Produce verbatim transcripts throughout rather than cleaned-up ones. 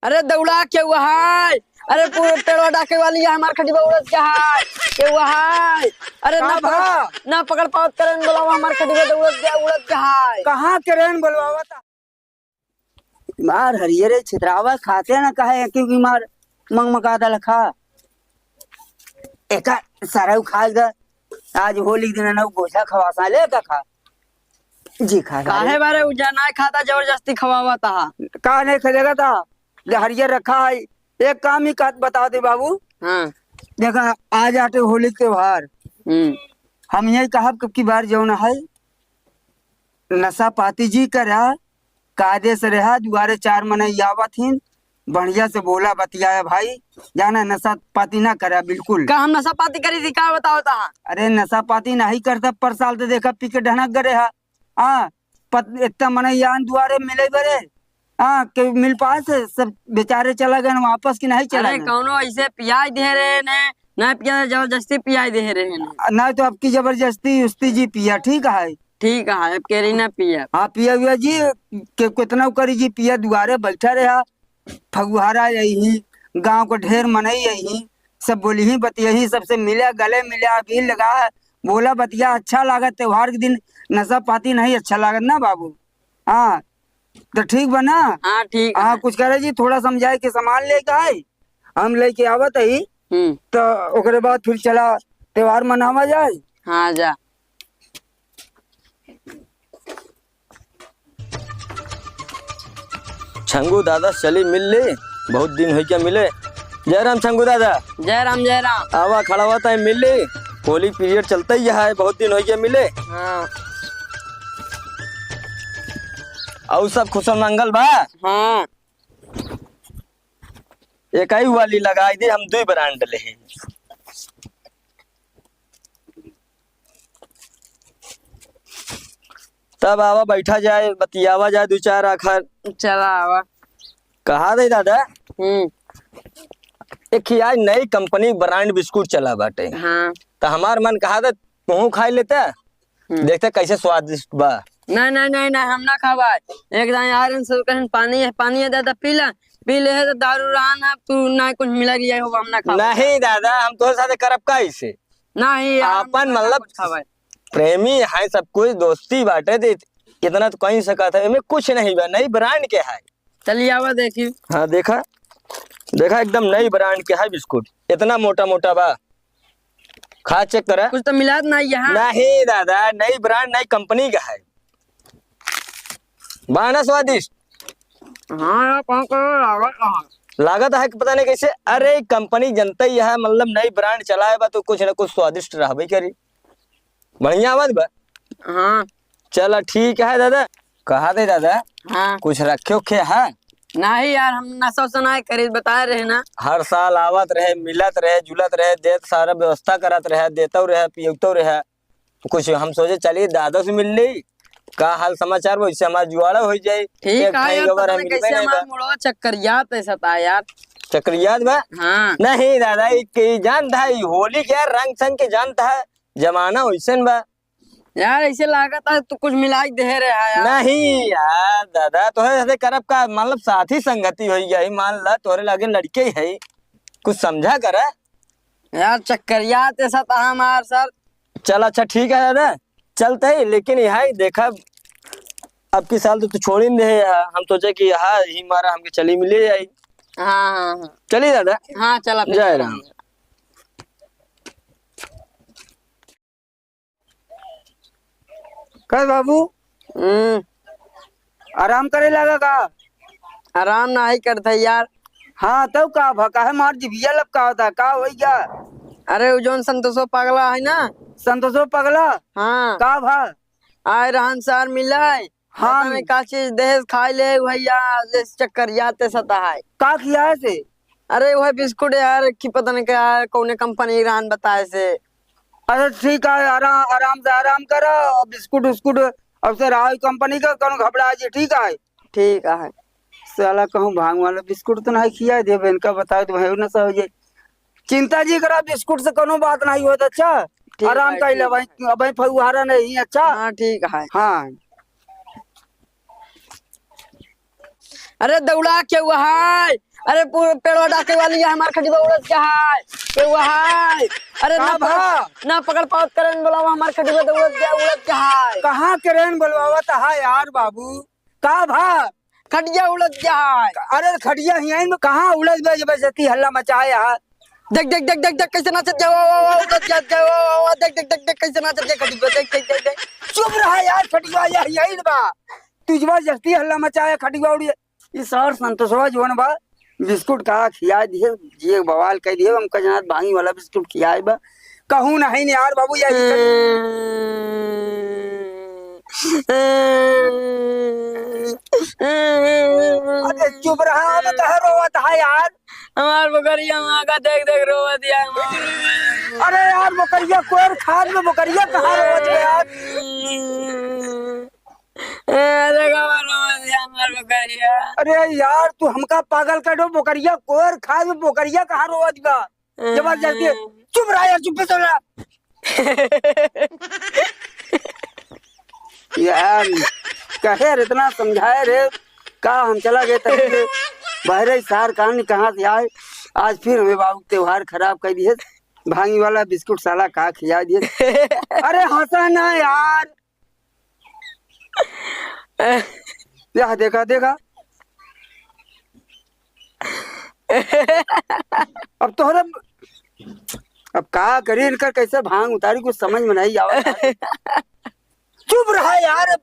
अरे दौड़ा, केहू है? अरे पू-, पेड़वा डाके वाली है, हमार खटिवा उड़त जाए, केहू है? अरे का ना पकड़, भा? ना पकड़ पावत करेन बोलावा, हमार खटिवा तो उड़त जाए, उड़त जाए। कहाँ करेन बोलवावा ता? मार हरियरे छितरावा खाते ना कहे, क्योंकि मार मंग मका दल खा। एका सरऊ खाए द, आज होली के दिन नौ गोझा खवासा, ले का खा। जी खा काहे सारे। बारे उ जा नाय खाता, जबरदस्ती खवावा ता। का नहीं खेलेगा ता? ले हरियर रखा है। एक काम ही कहत बता दे बाबू। हाँ। देखा, आज आटे होली के त्योहार। हम्म। हम यही कहब कि की बार जौन है, नशा पाती जी करा, कायदे से रहा, दुआरे चार मनई आवत हिन, बढ़िया से बोला बतियाया भाई, जाना नशा पाती ना करा बिल्कुल। का हम नशा पाती करी थी, का बताओ ता? अरे नशा पाती नहीं करता, पर साल तो देखा पी के ढनक गए हा। हाँ, पत-, इतना मनई आन दुआरे मिले बरे, हाँ, के मिल पाए से, सब बेचारे चला गए, वापस की नहीं चला अरे गए। कौनो ऐसे पियाई दे रहे ने, ना पिया, जबरदस्ती पियाई दे रहे ने। नहीं तो अब की जबरदस्ती उस्ती जी पिया, ठीक है? ठीक है, अब केरी ना पिया। हाँ, पिया हुआ जी, के कितना करी जी, पिया दुआरे बैठा रहा, फगुहारा यही, गाँव को ढेर मनई यही, सब बोली ही बतियही, सबसे मिला, गले मिला, अबीर लगा, बोला बतिया, अच्छा लागत, त्योहार के दिन नशा पाती नहीं अच्छा लागत ना बाबू। हाँ, तो ठीक बा ना? हाँ, ठीक हाँ, है। कुछ करे जी, थोड़ा समझाए के सामान लेके आए, हम लेके आवत ही, हम्म। तो ओकरे बाद फिर चला त्योहार मनावा जाए। हाँ, जा। छंगू दादा से चली मिल ली, बहुत दिन होइ गया मिले। जय राम छंगू दादा। जय राम, जय राम। आवा खड़ा हुआ तय मिल ली, होली पीरियड चलता ही है, बहुत दिन होइ गया मिले। हाँ। और सब कुशल मंगल बा? हाँ। एक ही वाली लगाई दे, हम दुई ब्रांड ले हैं। तब आवा बैठा जाए, बतियावा जाए दू चार आखर। चला आवा। कहा दे दादा, हम्म। एक ही आज नई कंपनी ब्रांड बिस्कुट चला बाटे। हाँ। तो हमार मन कहा दे, तू खाई लेता, हम्म। देखते कैसे स्वादिष्ट बा। नहीं, नहीं, नहीं, नहीं, हम ना खावा। एक दाई आ रहे हैं, सब कहें, "पानी है, पानी है, दादा, पी ला।" पी ले है तो दारू रहा ना, तू ना कुछ मिला लिया हो, हम ना खावा। नहीं दादा, हम तोहरे साथे करब का इसे? नहीं यार, हम आपन ना मतलब कुछ खावा। प्रेमी है, सब कुछ दोस्ती बाटे, दे इतना तो कहीं सकत है, एमे कुछ नहीं बा, नई ब्रांड के है। चलिए आवा देखी। हाँ, देखा, देखा, एकदम नई ब्रांड के है बिस्कुट, इतना मोटा मोटा बा, खा चेक करा। कुछ तो मिलात ना यहाँ। नहीं दादा, नई ब्रांड, नई कंपनी का है, बा ना स्वादिष्ट। हाँ यार, कौन करो लागत कहाँ? लागत है कि पता नहीं कैसे, अरे कंपनी जनता ही है, मतलब नई ब्रांड चलाए बा तो कुछ ना कुछ स्वादिष्ट रहबे करी। बढ़िया आवाज बा। हाँ। चला ठीक है दादा। कहा दे दादा, हाँ। कुछ रखे उखे है? नहीं यार, हम नशा उशा नहीं करी, बताए रहे ना। हर साल आवत रहे, मिलत रहे, जुलत रहे, देत सारा व्यवस्था करत रहे, देतौ रहे, पियतौ रहे। कुछ हम सोचे चली दादा से मिल ली, का हाल समाचार बा, इससे हमार जुआड़ा हो जाई। ठीक एक है ठाई यार, गोबर पता है, नहीं मिलबे कैसे नहीं हमार बा। मुड़वा चक्करियात ऐसा था यार। चक्करियात बा? हाँ। नहीं दादा, ई के जानत है, ई होली के रंग संग के जानत है, जमाना वैसन बा। यार, ऐसे लागत है तू कुछ मिलाई दे रहे है यार। नहीं यार दादा, तोहरे साथे करब का, मतलब साथी संगति होई गई, मान ला तोहरे लगे लड़के ही है, कुछ समझा कर। यार, चक्करियात ऐसा था हमार सर। चल अच्छा ठीक है दादा, चलते ही, लेकिन यहाँ ही देखा, अब की साल तो तू छोड़ ही नहीं है, हम सोचे कि यहाँ ही मारा हमके चली मिले जाई। हाँ, हाँ, हाँ। चलिए दादा। हाँ, चला फिर। जय राम। का बाबू? हम्म। आराम करे लगा का? आराम नाही करत है यार। हाँ, तब का भा, काहे मार जिभिया लपकावता, का होई गया? अरे, उ जौन संतोषो पगला है ना? संतोषो पगला? हाँ। का भा? आए रहन सार मिले, हाँ। पता नहीं का चीज देहेज खाए ले भैया, जैसे चक्करियाते सता है। का खियाए से? अरे, वह बिस्कुट यार, कि पता नहीं क्या, कौने कंपनी रहन बताए से। अच्छा, ठीक है, आराम, आराम से आराम करा, और बिस्कुट उस्कुट, अब से रहा कंपनी का, कौनो घबरा जी, ठीक है? ठीक है। साला कहूँ भांग वाला बिस्कुट तो नहीं खिया देबे, इनका बताओ तो वही नशा हो जाए। चिंता जी करा, बिस्कुट से कोनो बात नहीं होत, अच्छा? ठीक आराम है, कर ले ठीक भाई, है। अब भाई फगुहारा नहीं, अच्छा? हाँ, ठीक है। हाँ। अरे दौड़ा के हुआ है, अरे पूरा पेड़वा डाके वाली है, हमार खटिया उड़त जाए, ये वो है। अरे का ना भा? पकड़, ना पकड़ पावत करेन बोलावा, हमार खटिया तो उड़त जाए, उड़त जाए। कहाँ करेन बोलवावत है यार बाबू? का भा? खटिया उड़त जाए। अरे खटिया हियाइन में कहाँ उड़त बा, जबरदस्ती हल्ला मचाए यार। देख, देख, देख, देख, देख, कैसे नाचत जाए, वाह, वाह, वाह, उड़त जात जाए, वाह, वाह, वाह, देख, देख, देख, देख, कैसे नाचत जाए खटिया, देख, देख, देख, देख। चुप रहा यार, खटिया या हियाइन बा। तू जबरदस्ती हल्ला मचाए, खटिया उड़ी। ई सार संतोषवा जौन बा, बिस्कुट का खिया दिए, जिए बवाल कइ दिए, हमका जनात भांगी वाला बिस्कुट खियाए बा। कहूँ नहीं यार बाबू, यही अरे चुप रहा, अब काहे रोवत है यार? हमार बकरिया माँ का देख देख रोवत है हमार। अरे यार, बकरिया कोर खाद में बकरिया कहाँ रोवत है यार? ए, देखो, रोवत है हमार बकरिया। अरे यार, तू हमका पागल कर दो, बकरिया कोर खाद में बकरिया कहाँ रोवत बा? जबरदस्ती। चुप रहा यार, चुप्पे से रहा। यार, कहे रे, इतना समझाए रे, का हम चला गए तभी से। बहरे सार कान कहाँ से आए, आज फिर हमें बाबू त्योहार खराब कर दिए। भांगी वाला बिस्कुट साला का खिया दिए। अरे हंसा ना यार। यह देखा, देखा। अब तोहरे, अब का करी इनकर, कैसे भांग उतारी, कुछ समझ में नहीं आवत। चुप रहा यार,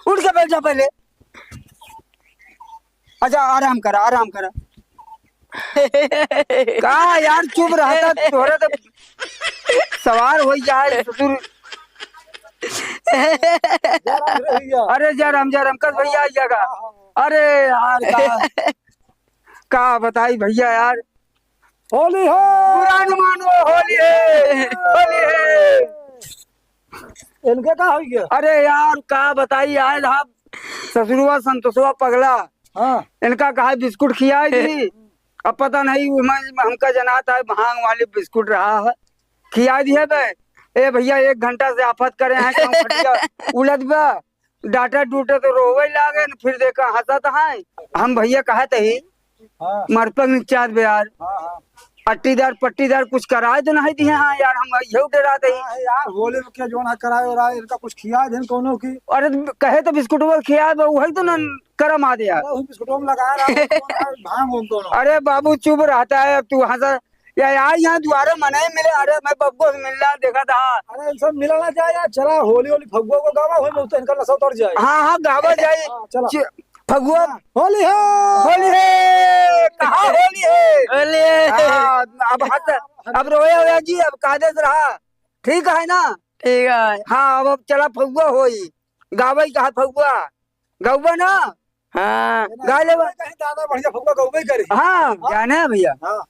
उठ के बैठ जा पहले। अच्छा, आराम करा, आराम करा। का यार, चुप रहता, तोहरे तो सवार हो जाए ससुर। जय राम भैया। अरे जय राम, जय राम, कस भैया आइएगा। अरे यार, का, का बताई भैया यार। होली है। बुरा न मानो, होली है, होली है। इनके का हो गया? अरे यार, का बताई, आए रहा ससुरवा संतोषवा पगला। हाँ। इनका कहा बिस्कुट खियाई दी। अब पता नहीं, वो मैं, हमका जनात है, भांग वाली बिस्कुट रहा है, खियाई दिए बे। ए भैया, एक घंटा से आफत करे हैं, कहूँ खटिया उलट बा, डाटा डूटे तो रोवे लागे न, फिर देखा हंसत है। हम भैया कहत ही, हाँ। मरपंग निचात बे यार। हाँ, हाँ। अट्टीदार पट्टीदार कुछ कराए तो नहीं दिए, हाँ यार, हम यही डरात ही। हाँ, यार, होली में क्या जोन है कराए और आए, इनका कुछ खिया देन कोनो की। अरे, कहे तो बिस्कुट वो खिया बे, वही तो न करम आ दे यार। अरे, वही बिस्कुट में लगा रहा है, भांग उन दोनों। अरे बाबू, चुप रहता है अब तू, हंसा या यार, यहाँ दुआरे मनई मिले, अरे मैं बब्बो से मिलना देखा था। अरे इन सब मिलना जाए यार, चला होली होली फगुआ को गावा, होई बहुत इनका नशा उतर जाए। हाँ, हाँ, गावा जाए। हाँ, चला। चि-, फगुआ। हाँ, होली है। होली है, कहाँ होली है? होली है। हाँ, अब हंस, अब रोया होया जी, अब कायदे से रहा, ठीक है ना? ठीक है। हाँ, अब, अब चला फगुआ होई, गावई कहा फगुआ, गउबा ना? हाँ। गा लेबा। कहीं दादा बढ़िया फगुआ गउबे करे। हाँ, हाँ। जाने हैं भैया। हाँ।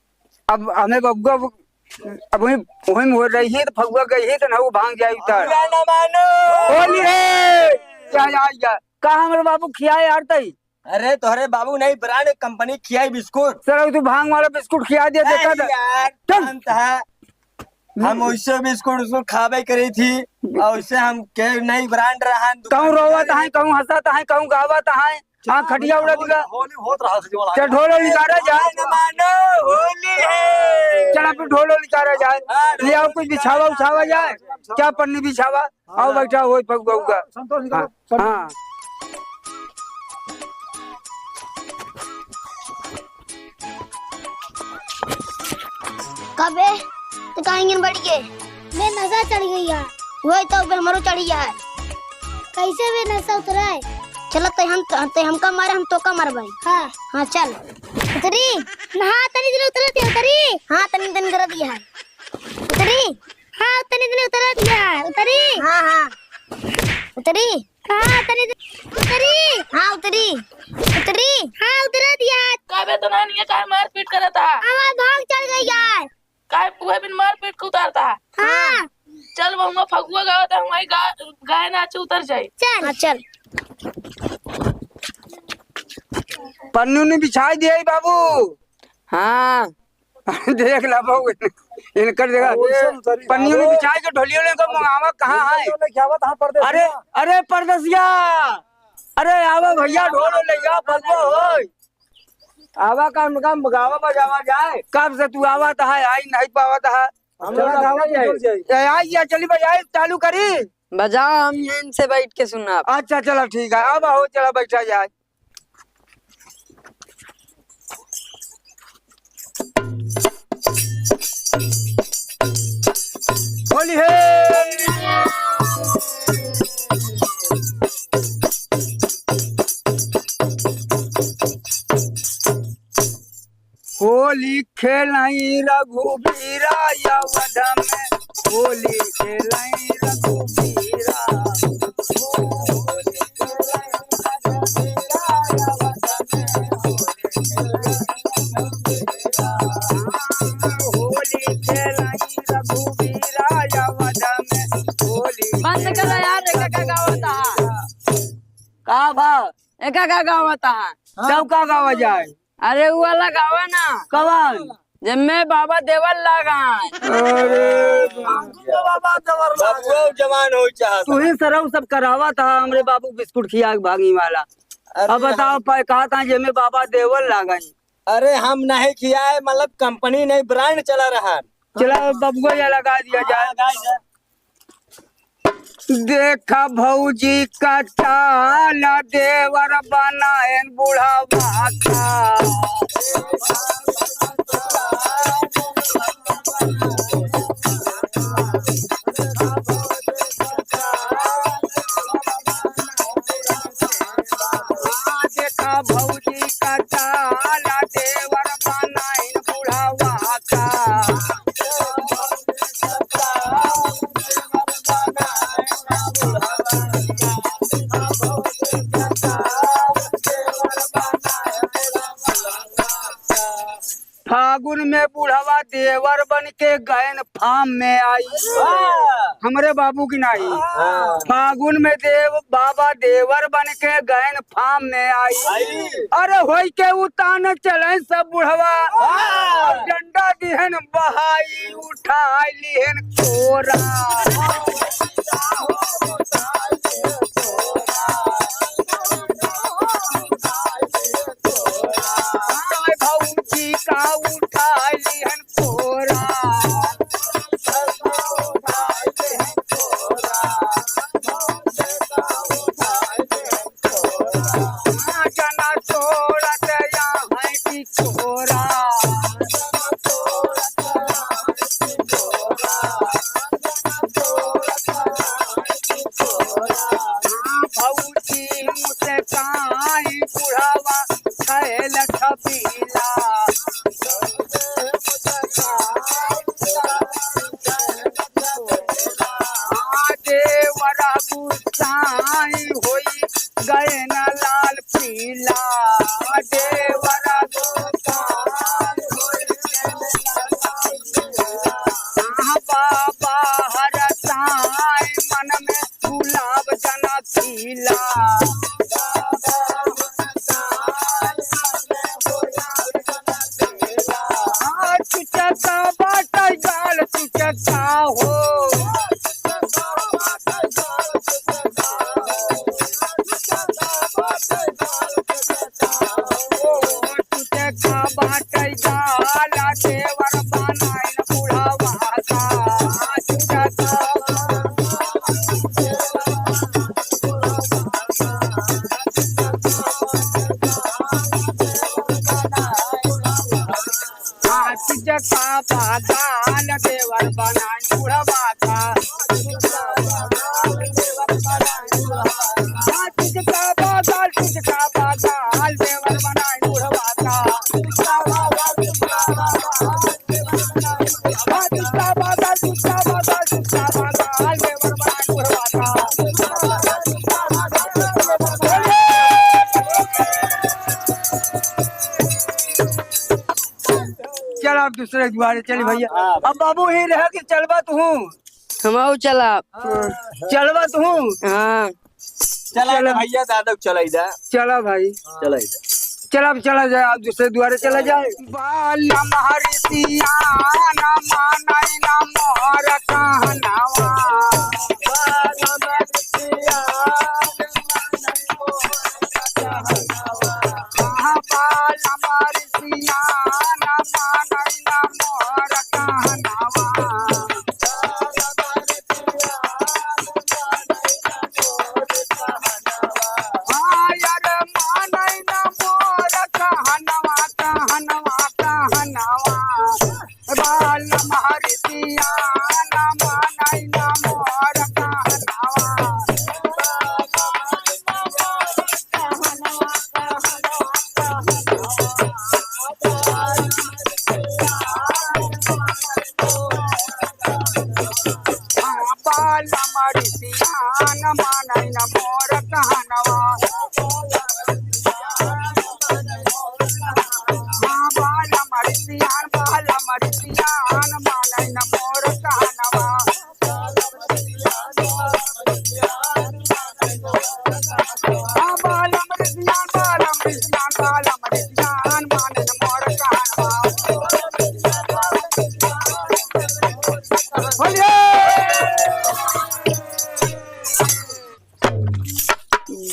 अब हमें बबुआ, अब वही, वही में हो रही है तो फगुआ गई है तो ना वो भांग जाए उतर। बुरा ना मानो। होली है। या, या, या। का हमरे बाबू खियाए यार तई? अरे तोहरे बाबू नहीं, ब्रांड कंपनी खियाई बिस्कुट। सर, तू भांग वाला बिस्कुट खिया दिया, देखा अरे था। यार, चल। अंत है। हम वैसे बिस्कुट उस्कुट खाबे करी थी, और वैसे हम के नहीं ब्रांड रहन, कहूँ दुकान रोवत है, कहूँ हंसत है, कहूँ गावत है। हाँ, खटिया उड़ा दिया। होली होत रहा से जो चल, ढोल निकाला जाए। मानो, होली है। चल, अब ढोल निकाला जाए। हाँ, ले आओ, कुछ बिछावा उछावा जाए। क्या पन्नी बिछावा? आओ, बैठा हो, फगुआ उगुआ। संतोष निकालो, हाँ, पन्नी। हाँ। कबे तो कहीं गिन बैठ गए? मैं नशा चढ़ गई है। वही तो बे हमरो चढ़ी है। कैसे बे नशा उतरा है? चलो तो हम तो, तो हमका मारे, हम तोका मारबे। हाँ। हाँ, चल। उतरी। हाँ, तनी दिन उतरे थे, उतरी। हाँ, तनी दिन कर दिया है। उतरी। हाँ, तनी दिन उतरे दिया है, उतरी। हाँ, हाँ। उतरी। हाँ, तनी दिन उतरी। हाँ, उतरी। उतरी। हाँ, उतरे दिया। काबे तो नानी है, काहे मारपीट करत है? हमार भांग चढ़ गई है। काहे पुआ बिन मारपीट के उतारता है? हाँ। चल बहुआ फगुआ गावत है, हमारी गा-, गाय नाचे उतर जाए। चल। हाँ, चल। पन्नू ने बिछाई दिया ही बाबू। हाँ। देख ला बहू, इनकर जगह। वैसे उतरी। पन्नियों ने बिछाई के ढोलियों ने को मंगावा कहाँ है? ढोलियों लेके आवत हाँ परदेसिया। अरे, अरे परदेसिया, अरे आवा भैया, ढोल ले जा, फगुआ होई। आवा, काम, काम, गावा बजावा जाए। कब से तू आवत है, आई नहीं पावत है। हम चला लोग गावा जाए। ए, आई, या चली बजाए, चालू करी। बजाओ, हम यहीं से बैठ के सुनब। अच्छा, चला, ठीक है, अब हो, चला, बैठा जाए। होली है। होली खेलई रघुबीरा अवध में, होली खेलई रघुबीरा। होली खेलई रघुबीरा अवध में, होली बंद करो यार, एका का गावत है? का बा? एका का गावत है? हाँ। चौका गावा जाए। अरे, उ वाला गावा ना। कवन? जम्मे बाबा देवर लागा। अरे बाबा देवर लागा। बबुआ जवान होई चाहत। तू ही सरऊ सब करावा था, हमरे बाबू बिस्कुट खिया के भागी वाला। अरे अब बताओ, हम पै-, कहा था जेमे बाबा देवर लागा। अरे, हम नहीं खियाए, मतलब, कंपनी नहीं, ब्रांड चला रहा। चला, बबुआ, या लगा दिया जाए। हाँ, लगा दिया। देखा भौजी का चाल, देवर बनाएन बुढ़ावा का। देखा भौजी का चाल, देवर बनाएन बुढ़ावा का। फागुन में बुढ़वा देवर बन के गयन फार्म में आई। हाँ। हमरे बाबू की नाई। हाँ। फागुन में देव, बाबा देवर बन के गयन फार्म में आई। आई। अरे होई के उतान चले सब बुढ़वा। हाँ। और डंडा दिहन बहाई, उठाई लिहन कोरा। भौजी का उठाई लिहन कोरा। जना तोड़त यहाँ है कि छोरा। भौजी मुस्काई बुढ़ावा छैल छबीला। देवरा गुस्साई होई गए न लाल पीला। देवरा गुस्साई होई गए न लाल पीला। बाबा हरसाई मन में गुलाब जना खिला। चुचका बाटै गाल चुचका हो। चुचका बाटै गाल देवर बनाइन बुढ़ावा का। चुचका हाथ जका बागाल देवर बनाई बुढ़वा का। हाथ जका बागाल, जका बागाल देवर बनाई बुढ़वा का। चल, अब दूसरे दुआरे चली भैया। हाँ। अब बाबू ही रहे कि चलबा तू? हमहू चलब। चलबा तू? हाँ। चला चला। भैया, दादा चलाई दा। चला भाई। चलाई दा। चला, अब चला जाए, आप दूसरे दुआरे चला जाए। बालम हरिसियान मानई न मोर कहनवा। बालम हरिसियान मानई न मोर कहनवा। हाँ, बालम हरिसियान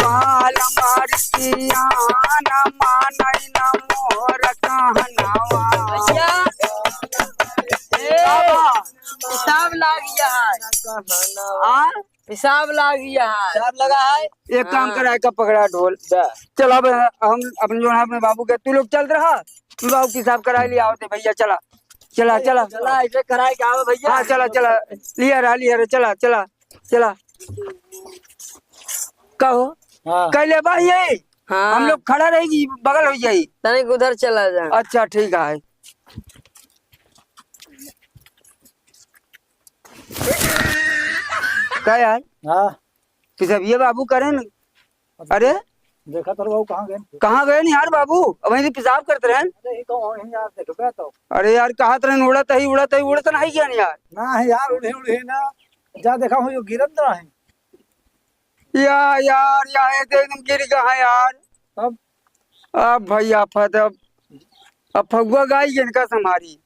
बाल मारी सियान मानै न मोर कहनवा। भैया, ए, बाबा। पेशाब लाग गया है। हाँ? पेशाब लाग गया है। पेशाब लगा है? एक काम हाँ। करा, एका पकड़ा ढोल। जा। चला, अब हम अपन जो है अपने बाबू के, तू लोग चल रहा, तू बाबू पेशाब करा लिया आवते भैया, चला। चला, चला। चला, ऐसे कराए क्या हो भैया? हाँ, चला, चला। लिया रहा, लिया रहा, चला, चला। चला। कहो। हाँ। कह ले बा ये। हाँ। हम लोग खड़ा रहेगी, बगल हो जाई। तनिक उधर चला जा। अच्छा, ठीक है। का यार? हाँ। पेशाबिया बाबू करे न। अरे? देखा तो बाबू कहाँ गए? कहाँ गए न यार बाबू? अब वहीं पेशाब करते रहे। अरे, ये तो वहीं यार, देखबे तो। अरे यार, कहत रहे न, उड़त ही, उड़त ही, उड़त नहीं गया न यार। ना है यार, उड़े, उड़े ना। जा देखा हूँ, यो गिरत ना है। या यार, या ये तो एकदम गिर गया है यार। तब? अब भाई आफत, अब, अब फगुआ गाई इनका संभारी।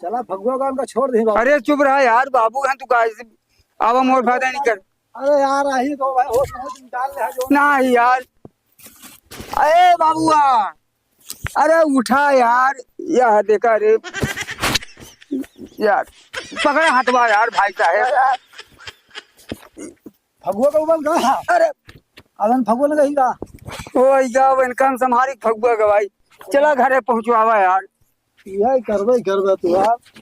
चला फगुआ गान का छोड़ दे बाबू। अरे चुप रहा यार, बाबू हैं तू, गाय से आवा मोर फायदा नहीं कर। अरे यार, आही तो भाई, होश में तुम डाल ले जो। ना यार, अरे बाबुआ, अरे उठा यार, यह देखा रे यार, पकड़ा हथवा यार भाई साहब। फगुआ का उबल गवा। अरे। अबन फगुआ न गही का। ओ, या, अब इनका हम संभारी फगुआ गवाई। चला घरे पहुँचवावा यार। यही करबे, करबे तू यार।